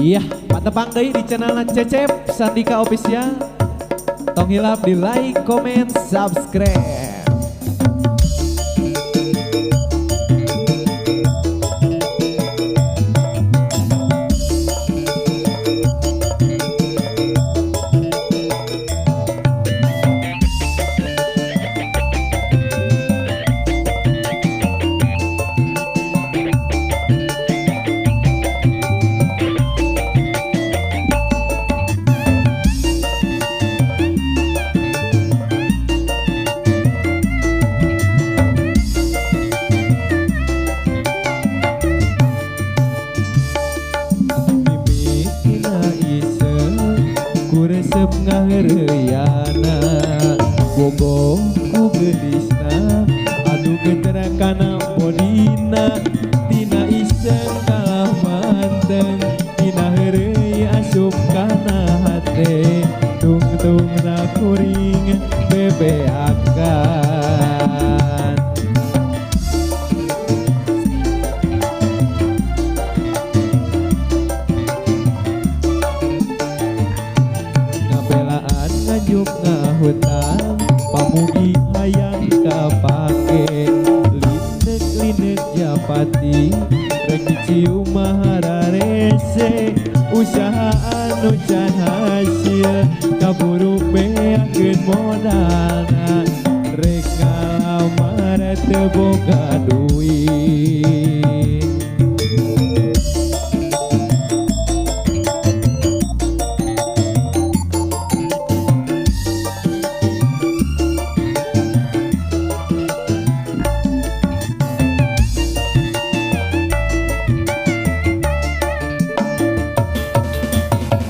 Iya, patepang deui di channel Cecep Sandika Official. Tong hilap di like, comment, subscribe. Resep ngaheureuyanna bogoh ku geulisna adu geter kana bodina tina iseng kalah manteng tina heureuy asup kana hate tungtungna kuring bebeakan. Ngabelaan ngajuk ngahutang pamugi hayang kapake linek-linek japati rek dicium mahararese usaha anu can hasil kaburu beakeun modalna rek ngalamar teu boga duit.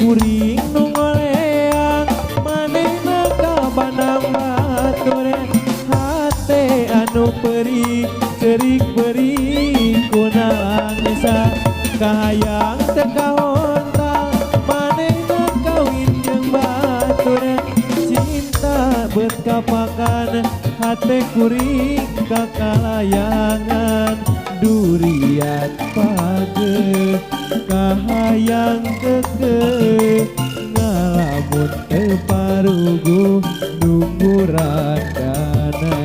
Kuring nu ngoleang manehna ka bandang batur hate anu perih cerik perih ku nangsa kahayang teu kahontal manehna kawin jeung batur cinta beut kapakan hate kuring kakalayangan durian page kahayang keke ngalamun teu paruguh nunggu randana.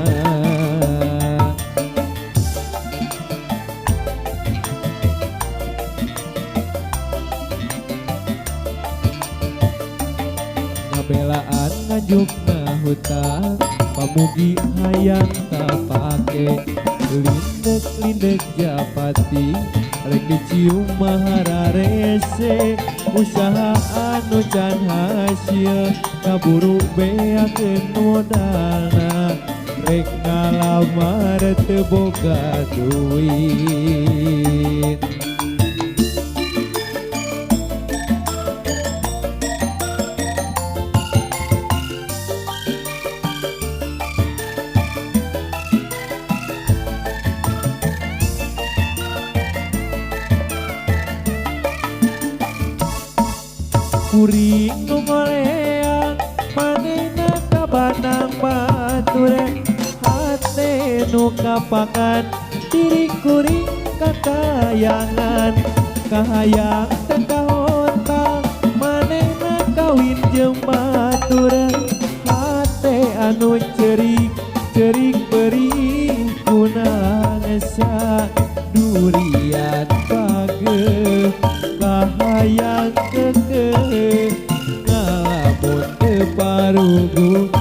Ngabelaan ngajuk ngahutang pamugi hayang kapake lindek-lindek japati rek dicium mahararese usaha anu can hasil kaburu beakeun modalna rek ngalamar teu boga duit. Kuring nu ngoleang manehna ka bandang batur hate nu kapakan diri kuring kakayangan kahayang teu kahontal manehna kawin jeung batur hate anu cerik cerik perih ku nangsa durian page kahayang keke ngalamun teu paruguh.